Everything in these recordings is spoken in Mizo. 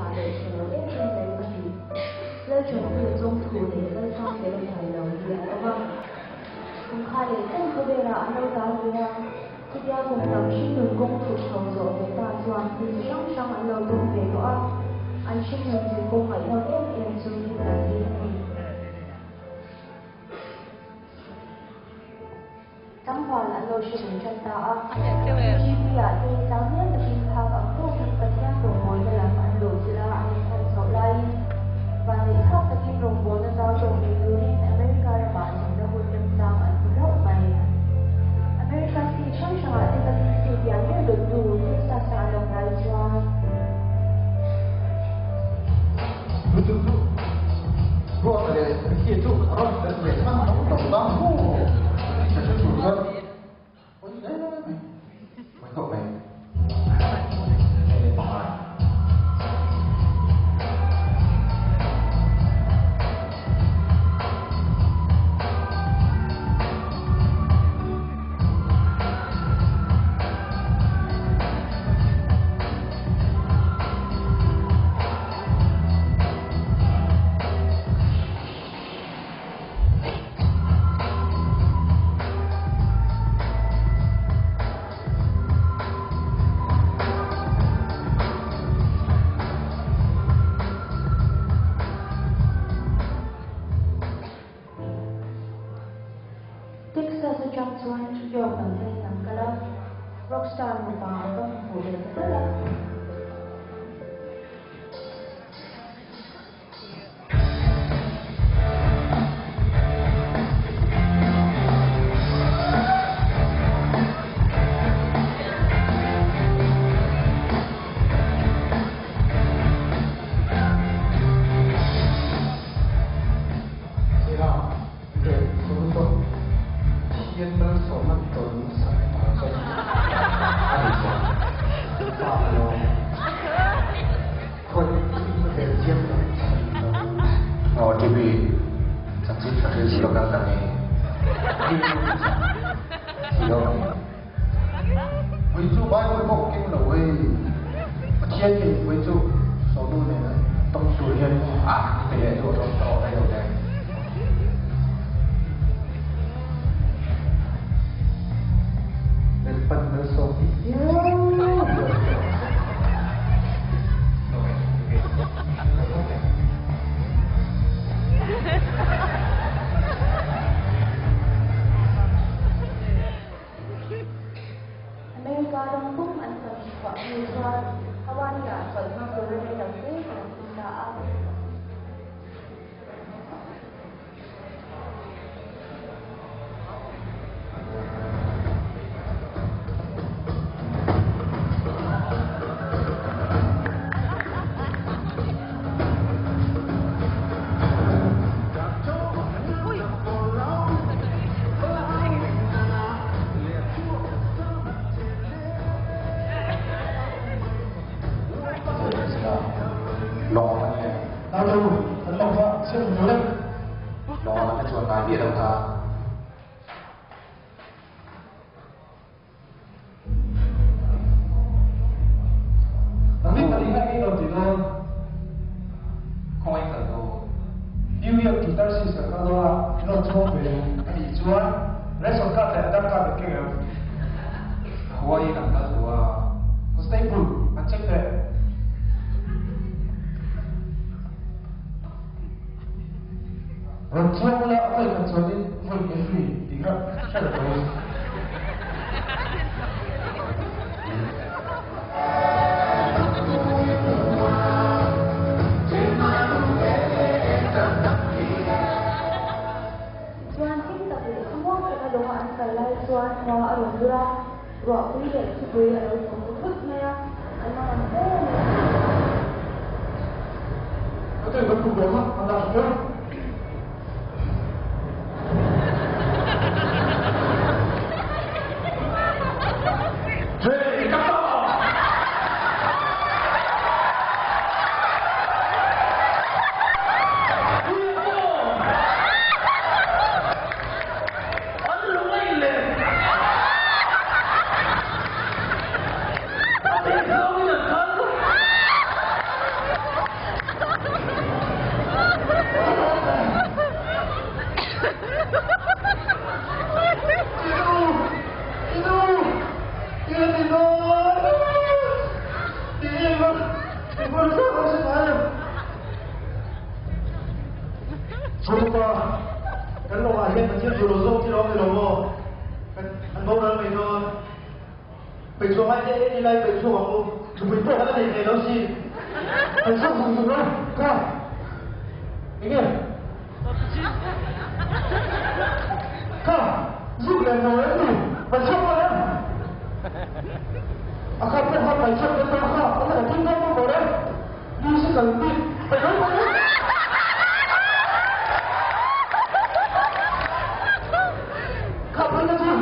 tha leh tha lo em em mai pahnih, Lalṭanpuia Chawngthu leh Lalsangfela Sailo hi an awm a. Kum kha leh chen khawvelah an lo tal ve a, chutia kum tam hringnun kawng thup chho zawh ve ta chuan thil chi hrang hrang an lo tawng ve tawh a, an hringnun zinkawng ngaihnawm em em chu hetiang hi a ni. Tlangval an lo hre ve tan ta a, GP-ah te tlangnel takin phak ang tawkin Pathian rawngbawlna lam an luhchilh a, an inhlan chhoh laiin vanneihthlak takin rawngbawlna zau tawk nei turin America ramah zinna hun remchang an hmu hlauh mai. America state hrang hrangah te kalin state lian ber dawttu Texas-a an awm lai chuan, Texas atang chuan New York an thleng an kal a, rockstar nupa an va hmu leh ta zel a. America ram pum an fan chhuah hnu chuan Hawaii-ah chawlh hmang tura rei lo te kan tum ta a. Tichuan hlim tak leh thlamuang taka dawnga an kal lai chuan khua a rawn dur a, ruahpui leh thupui a lo thawk ta thut mai a, an mangan hle mai a. Chhungpa, kan lawngah hian Pathian duh lo zawng thil a awm ni lo maw? Kan an boral mai dawn. Peih chhuah ngai te en ila i peih chhuak ang u. Nupui pawh kan la nei thei lo si. Kan chhuak zung zung a, ka enge? Ka zuk leh maw em ni? Kan chhuak dawn em? A kha pawh kha paih chhuak dawn dawn kha, kan la kan thim dawn maw em? Musical bik paih mai mai em? Kha phei na chu.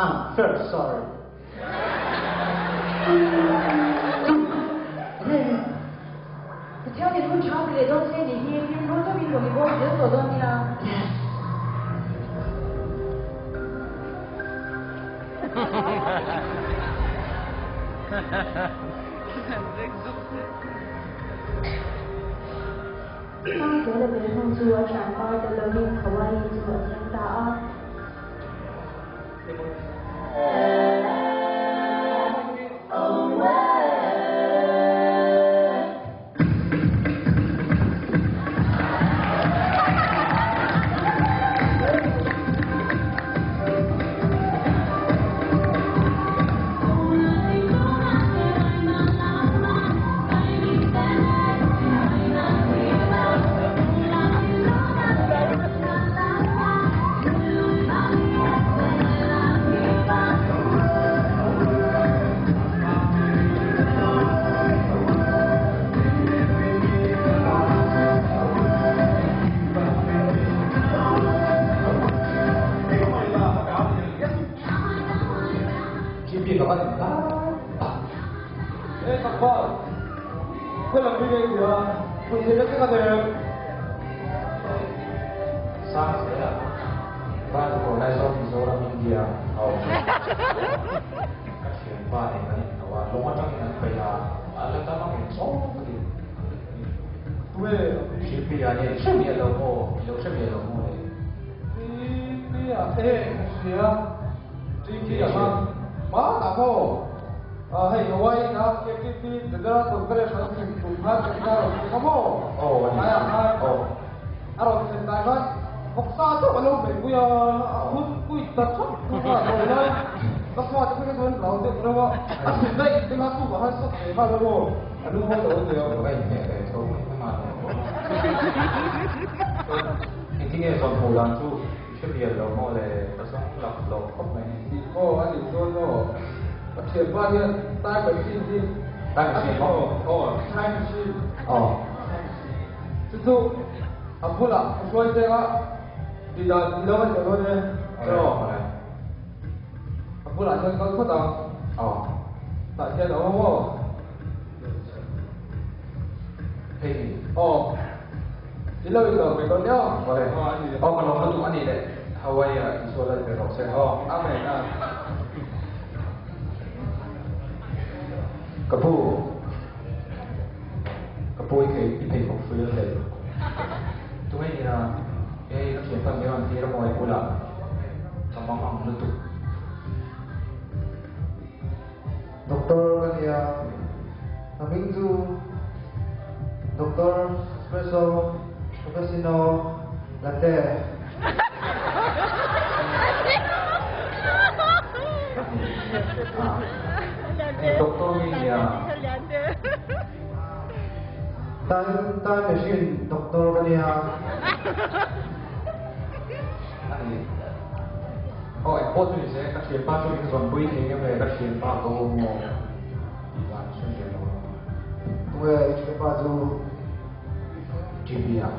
I'm very sorry. Yes. Sangzela tel hnu chu a thianpa tel lovin Hawaii chu a thleng ta a. Ka fate phei kha chuan hlau deuh reuh a, a thut daih te kha chuvah khan sawt ve nghal reuh aw, a lu hawi lo a nia. Ka inhmeh ve tho mai hman a. Chuan engtin nge zawn hmuh dan chu i hre mial lo maw le, ka zawng lak lo khawp mai. Tih maw a nih chuan maw, ka thianpa hian time machine hi Time machine maw? Aw, time machine. Aw. Chu chu a bulah ka hruai cheng a, tih dan i lo ngaihtuah dawn e. Aw. A bulah hian kal phawt ang. Aw. Tah hian a awm aw. Hei ni. Aw. I lo in lo mai dawn nia. Awle. Aw a ni. Aw ka lawm lutuk a ni leh. Hawaii ah Isua lal ve rawh se. Aw. Amen a. Ka pu. Ka pu i phei i pheikhawk hrui a hlei. Tunge nia hei ka thianpa min rawn tir a maw i bulah ka mang ang lutuk. Doctor ka nia, ka hming chu Doctor Espresso Cappuccino Latte. Doctor nge nia? Time time machine doctor ka nia. A ni. Aw eng pawh chu ni se, ka thianpa chu min zawnpui thei ngem le, ka thianpa ka awm maw tih dan hre miah lo. Tunge i thianpa chu? GB a.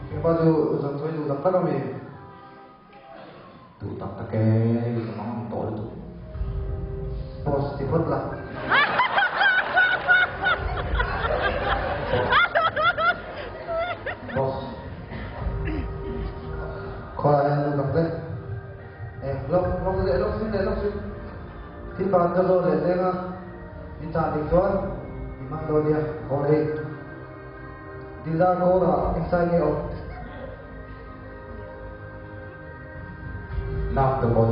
Thianpa chu zawnpui duh tak tak a mi? Duh tak tak e, ka mang ang tawh lutuk. Boss ti phawt la. Boss. Khawiah hian lut ang che. Eh, lawk, lawk leh, lawk sin leh, lawk sin. Thil pakhat ka zawt leh cheng a, min chah dik chuan i hmang dawn nia, haw rih. Dildar kawrah eng sai nge awm? Knock the ball.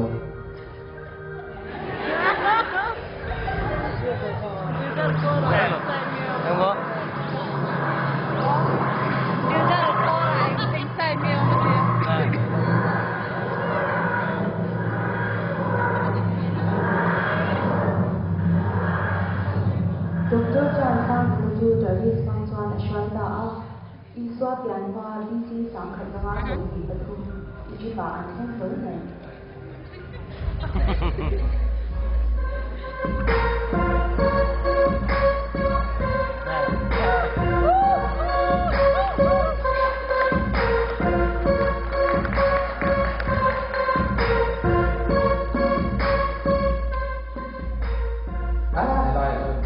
Doctor chuan Sangkhuma chu Jarvis hmang chuan a hruai ta a. Isua pian hma BC 1523 Egypt-ah an thleng hlawl mai. Helai ah chuan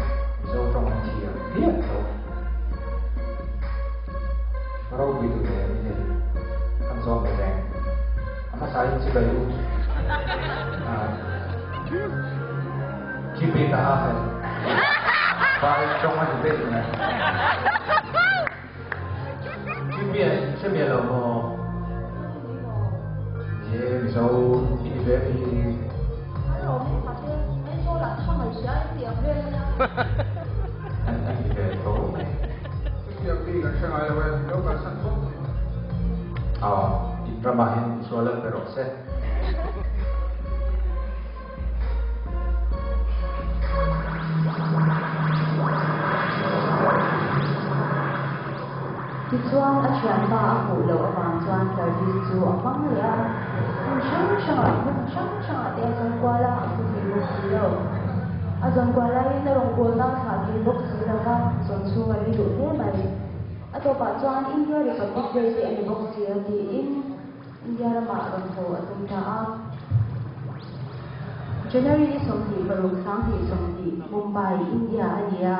Mizo tawng an thiam hliah tho. Ropui tu te min nei kan zawm ve reng. A hmasa in chibai u. GP ka ha hai. Vai tawng a ni daih mai. GP ah in hre miah lo maw? Ni e Mizo i ni ve mi. An ni ve tho mai. Chutiang mi kan hre ngai lo e, lo kalsan phawt ang. Aw, in ramah hian Isua lal pe rawh se. Tichuan a thianpa a hmuh loh avang chuan service chu a hmang leh a, hmun hrang hrangah hmun hrang hrangah te a zawn kual a, a hmu thei bawk si lo. A zawn kual laiin a rawn kualna a thlah thei bawk si lo va, zawn chhung a rei duh hle mai. A tawpah chuan India Republic Day te a ni bawk si a tiin India ramah rawn haw a tum ta a. January ni 26, 2020, Mumbai, India a ni a.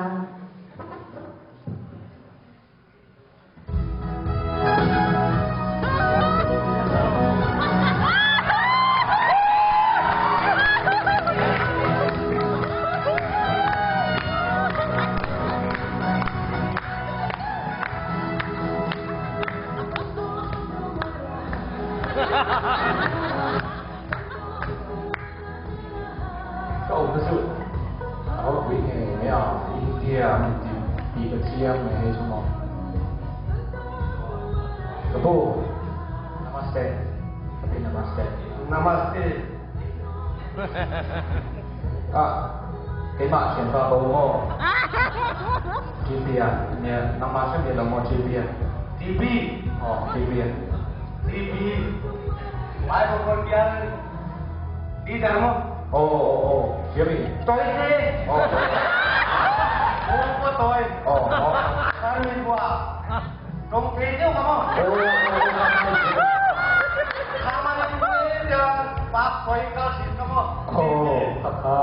Ka awmna chu a ropui ngei mai a, India a ni tih tih ka chiang mai hei chu maw. Ka pu, Namaste, ka pi Namaste. Namaste. Ah, keimah thianpa bo maw? TB a, nia, nangmah hrim i lo maw TB a? TB? Aw, TB a. TB, Bible bial leader maw? Aw, aw, aw, Jimmy. Toi te. Aw, toi. Aw, ko toi. Aw, aw. Sarmin bua. Tong thei deuh ka maw? Aw, aw, Pak toi kal sin ka maw? Aw, kha kha.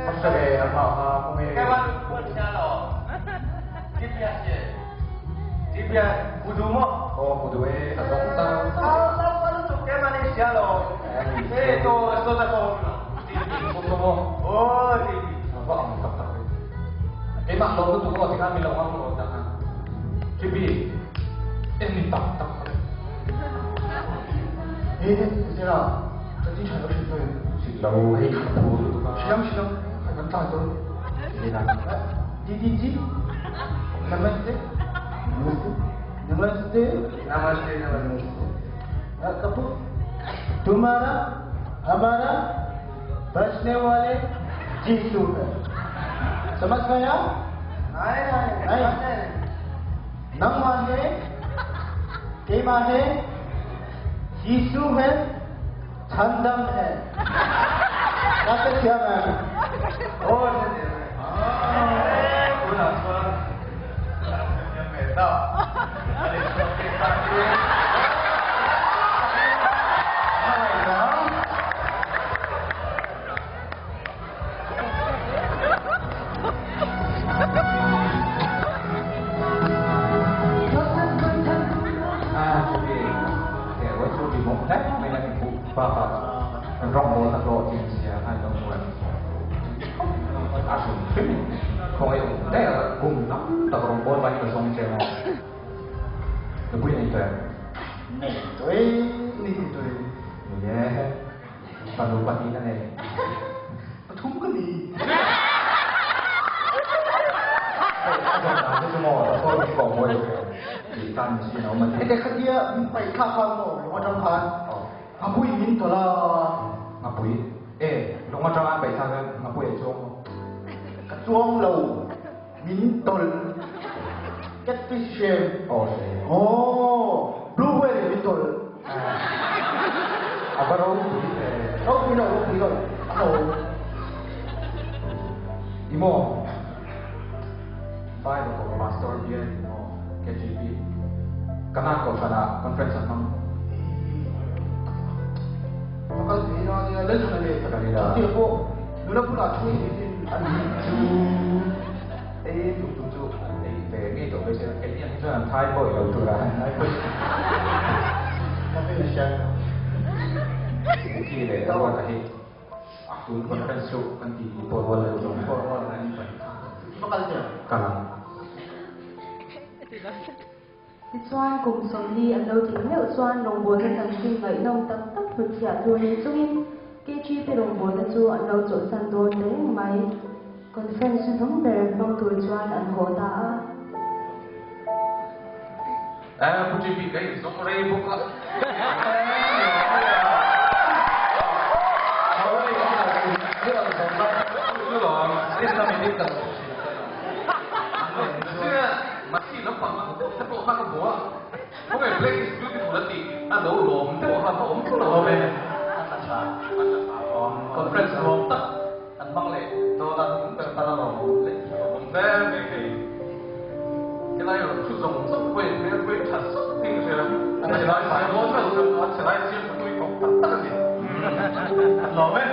Ka hre ve nangmah kha kawng Kai wan kuan sia lo. Tibia si. Tibia kudu maw? Aw, kudu e, a zong ta. Sao sao kan tu ke mani sia lo. Eh, to so ta ko. Ko maw? Oh, tibi. Va ang tak tak. Keimah lo tu ko tikhan mi lo ang ko tak. Tibi. Eh ni tak tak. Eh, Zira, ka ti tha lo shi toi. Si lo hei khat pu tu ka. Siam siam, kan ta to. Ni na. Didi ji. Namaste. Namaste. Namaste. Namaste, namaste. Kapu, तुम्हारा हमारा बचने वाले जीसू है समझ गया नहीं नहीं नम्मा है केमा है यीशु है छंदम है कैसे किया मैंने और Ah, Tibi. Okay, what should be mo? Dai mo na ku pa pa. Rong bo ta lo jin sia hai lo mo. A su phim. Không ai dai kum nam ta rong bo ba ni song che mo. Nu pui ni toi. Nei toi, ni toi. Ni ye. Pa nu pa ni na nei. Pathum ka ni. Ete khatia pai kha kha mo lo tang khan. A pui min to la. A pui. E, lo ma tang pai kha a pui chuang. Ka chuang lo min tol. Catfish shame. Oh. Oh, blue whale min tol. A ba ro pui. Ro pui lo, ro pui lo. Oh. Imo. Bible ko pastor bian imo KGB. Kana ko sana conference ang Bakal ni na ni le sana le. Kanila. Ti ko nula pula chui ni an chu e tu tu tu e ve ngi to ve se ke ni ang chuan thai boy lo tu ra thai boy. Ka ve sha. Ki le ta wa ta hi. Tu conference chu kan ti por wal lo zo. Por wal na ni pa. Bakal ja. Kalang. Ti chuan kum sawmli an lo tling meuh chuan rawngbawlna chanchin ngaihnawm tak tak hnutchhiah tur ni chungin KGP rawngbawlna chu an lo chawlhsan dawn ta reng mai. Conference hnung ber hmang tur chuan an haw ta a. Eh, Pu GP ka inzawm rei bawk a. Black is beautiful a tih a lo lawm deuh kha a awm tlat lo awm e. Conference nuam tak an hmang leh dawn a, in ber tan a lawm awm leh awm hle mai hei. Helai rawn thu zawng zawng pawhin hmel pawhin tha sawt ding hria. An che lai fai dawn vel chuan an che lai chiam tui thawk tak tak a ni. Lawm e.